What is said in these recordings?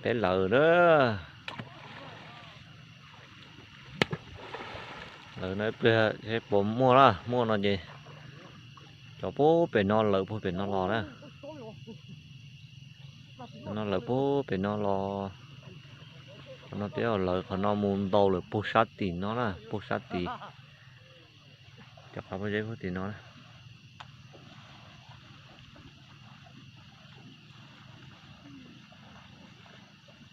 Peb lawv na. Lawv no ib pliag seb puas muaj na, muaj no ces cov puag pem no lawv puag pem no los na. No lawv puag pem no los. Qhov no peb lawv qhov no mus ntaus lawm puag sab tim no na, puag sab tim. Cov qab pob zeb puag tim no na.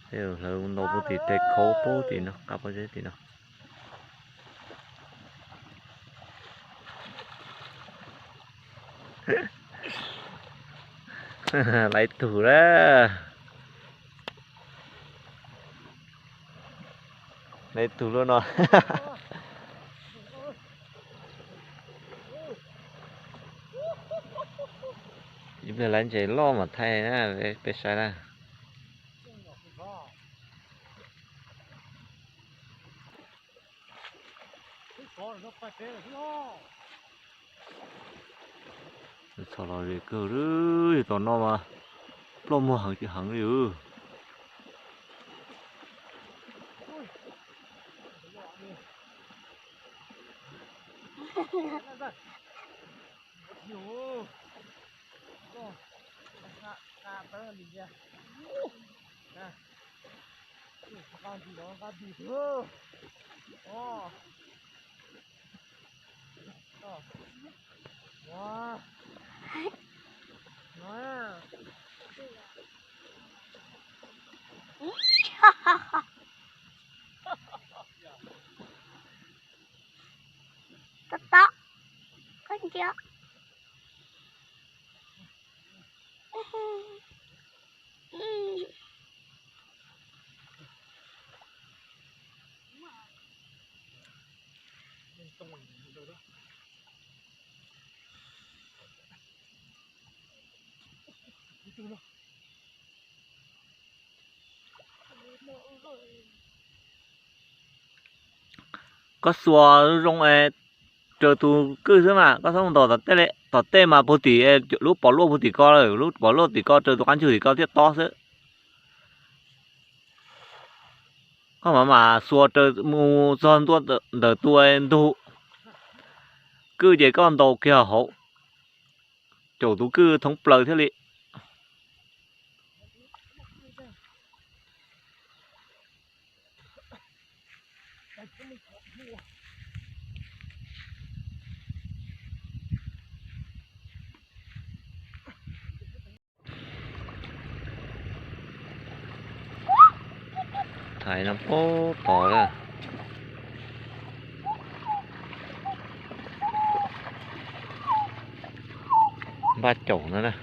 Peb lawv mus ntaus puag tim tej khaub puag tim no, qab pob zeb tim no. Lawv tug lawm. Lawv tug lub no. Ib pliag lawv ntses loj mas thaij na, peb saib na. Txhom los zem kawg li, tom no mas ploj muag heev tsis heev li. Tab tom, koj ntsia. Koj xuas zoo es raws tus kwj xwb mas, koj txhob mus ntaus tom tej li, tom tej mas puag tim lub pov luaj puag tim ko lawm, lub pov luaj tim ko raws tus qab ntswg tim ko thiaj tob xwb. Koj mam mam xuas raws mus txog ntua ntawm tus ntug kwj ces koj ntaus kiag hauv, caum tus kwj thoob plaws thiaj li. Thaiv no pab tod lawm. Npaj caum no na.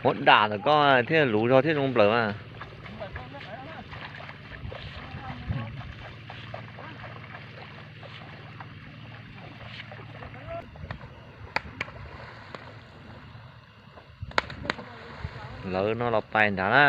Muab dam ntawm koj thiaj luv zog thiaj zoo nplawm mas. Lawv no los pais nrad na.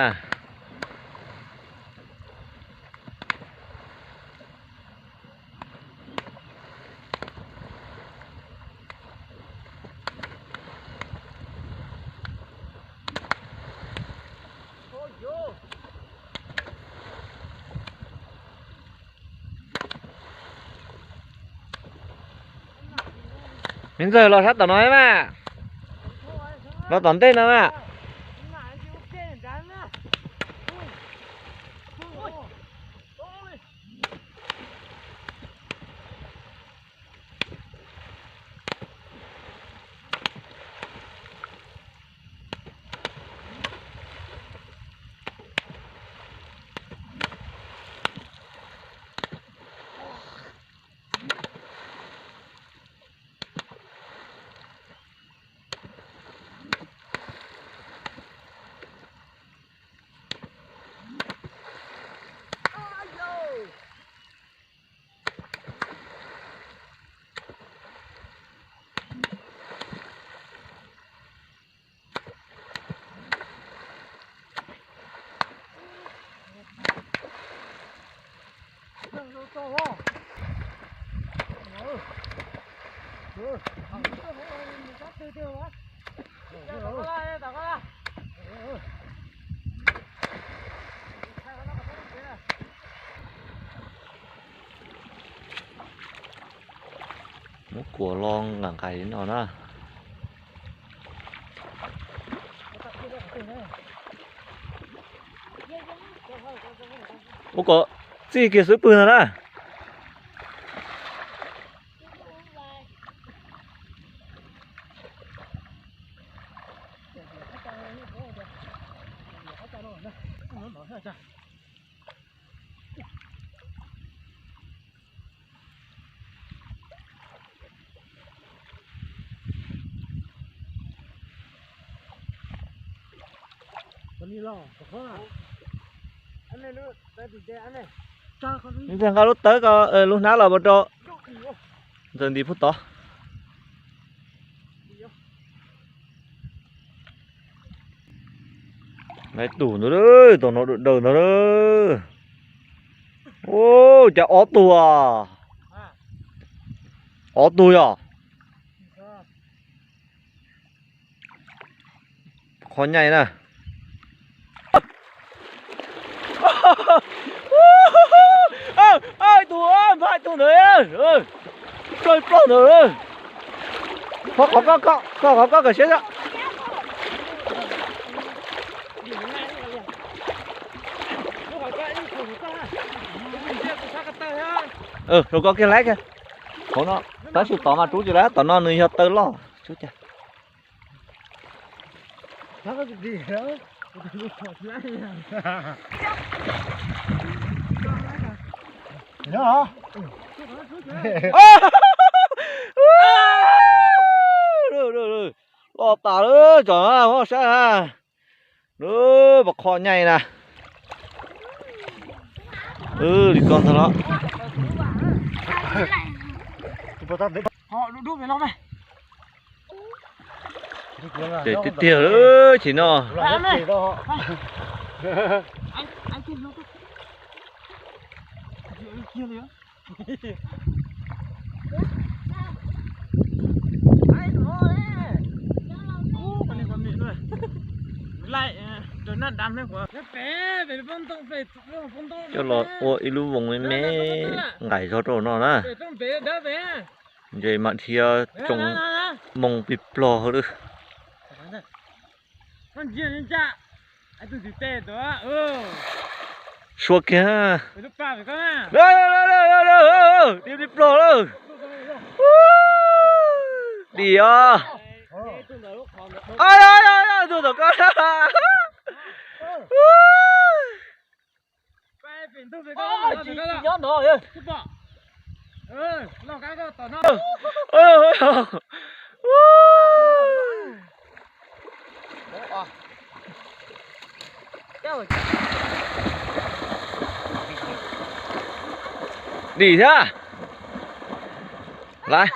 Me ntxawg los sab tom no mas, los tom ntej no mas. Kuam los nqaim nqaim no na. Ua kom txij kiag xub pwg no na. Nws nqa lub tawb ko, lub hnab los mus rau ntxawg nti pub tod. Lawv tus ntawd, tus no daws ntawd. Ua cas ob tug, ob tug yog. Qhov nyaij na. Tus, tus ntawd, plaub ntawd. Koj qhov koj, koj qhov koj kom siab. Rau koj kiag laib kiag. Hauv no, tab sis tod mas rub tsis laib, tom no nws yog taw loj. Loj tas lawm, tsam no muab saib na. Lub pas qhov nyaij na. Li ko ntag los. Tiag tiag lawm, chim no. Coj los ua ib lub voos me me, nqaim zog rau no na. Ntshe mam dhia tsoo moo plig plog lawm. Sua kiag. Di plig plog lawm. Dim os. Tus tom koj. Dim thiab. Lais.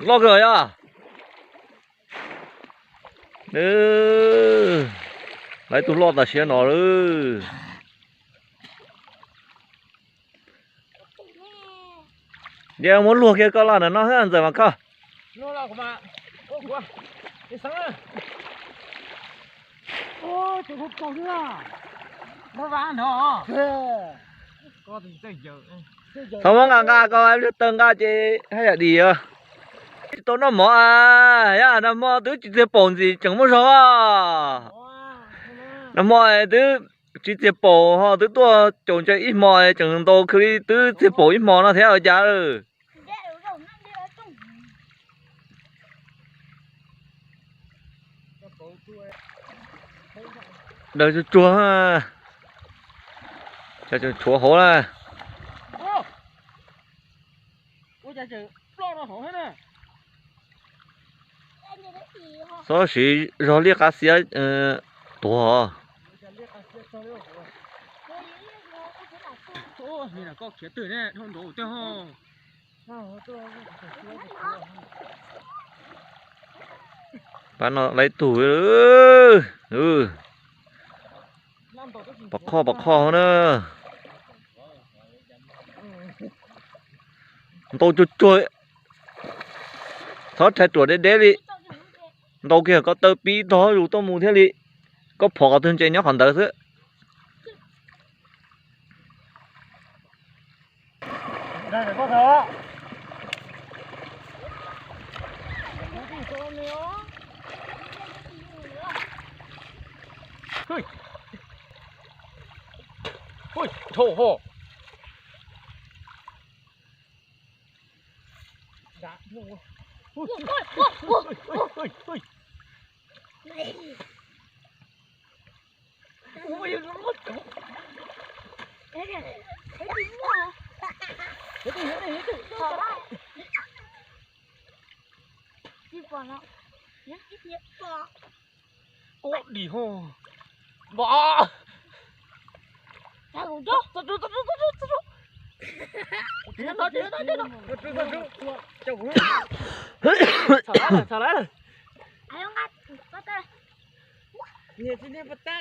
Loj kawg yog. Lawv tus loj tas siab no lawm. Ces muab luag kiag koj los ntawm no xwb ntxawm mas koj. Txhob muab nqa nqa ko, luag taw nqa ces haj yam dim os. Tsis tau noj mov, yog nag hmo twb tsis txiag paum ntxiv tseem muaj zog. Nag hmo twb tsis txiag paum ho twb tuaj caum ntses ib hmo tseem ntau khwv li twb txiag paum ib hmo no thiab ua cas lawm. Daws tsuag tsuag, tshuav hauv na. Txhob siv zog liaj qab xiab tuag. Pab no lawv tug. Pov qhoj pov qhoj na. Ntau tsuag tsuag. Txhob rhais ruam deb deb li. Ntau kiag koj taw pib tog zus tuaj mus thiaj li. Koj phom qhov twg ntses nyob qhov ntawd xwb. Ua di ho.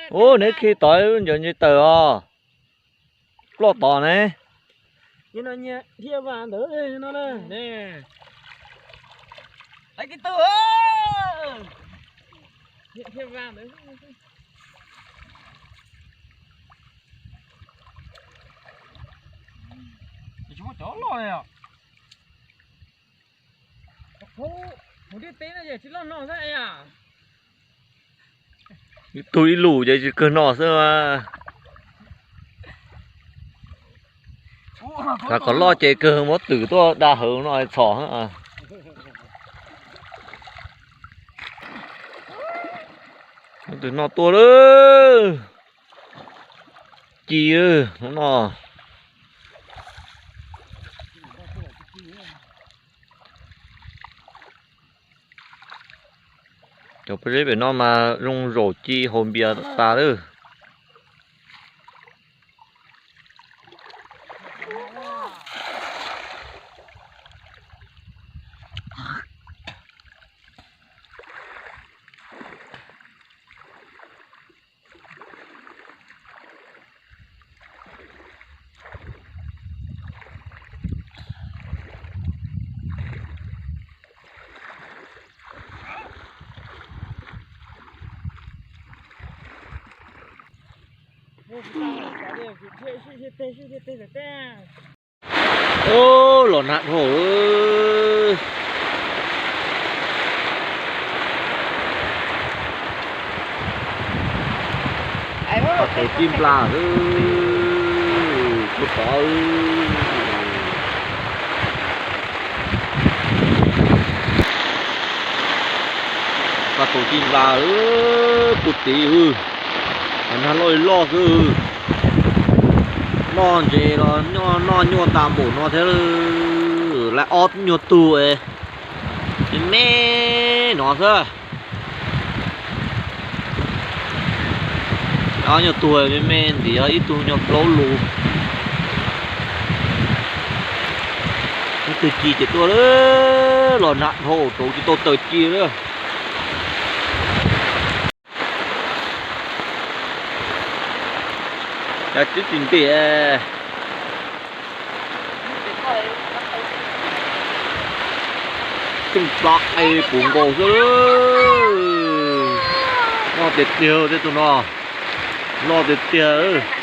Ub, neb khi tod ncaws nce taws os. Ploj tod ne. Cov loj li os. Tug ib lus ces tsis kawg no xwb mas. Qhov loj ces kawg muab twm tuaj da hauv no txhom. Twm no tuaj lawm. Ci hnub no. Cov pob zeb pem no mas zoo zaum ci haus npias tas lawm. Ub, los nag dhau. Paj taus cib nplas, kuv tod. Paj taus cib nplas, kuv tid. Nag loj li loj xwb. Noj ntses los noj nyuaj tas npaum no thiab. Lawv ob nyuag tug me me no xwb. Ob nyuag tug me me ntxiv, ib tug nyuag plaub lus. Ib tug ci ces tuaj lawm, los nag dhau rau tsis tau taws ci lawm. Cas twb tsis ntim. Tseem plam qe puv nkaus xwb. Loj tiag tiag tej tus no. Loj tiag tiag.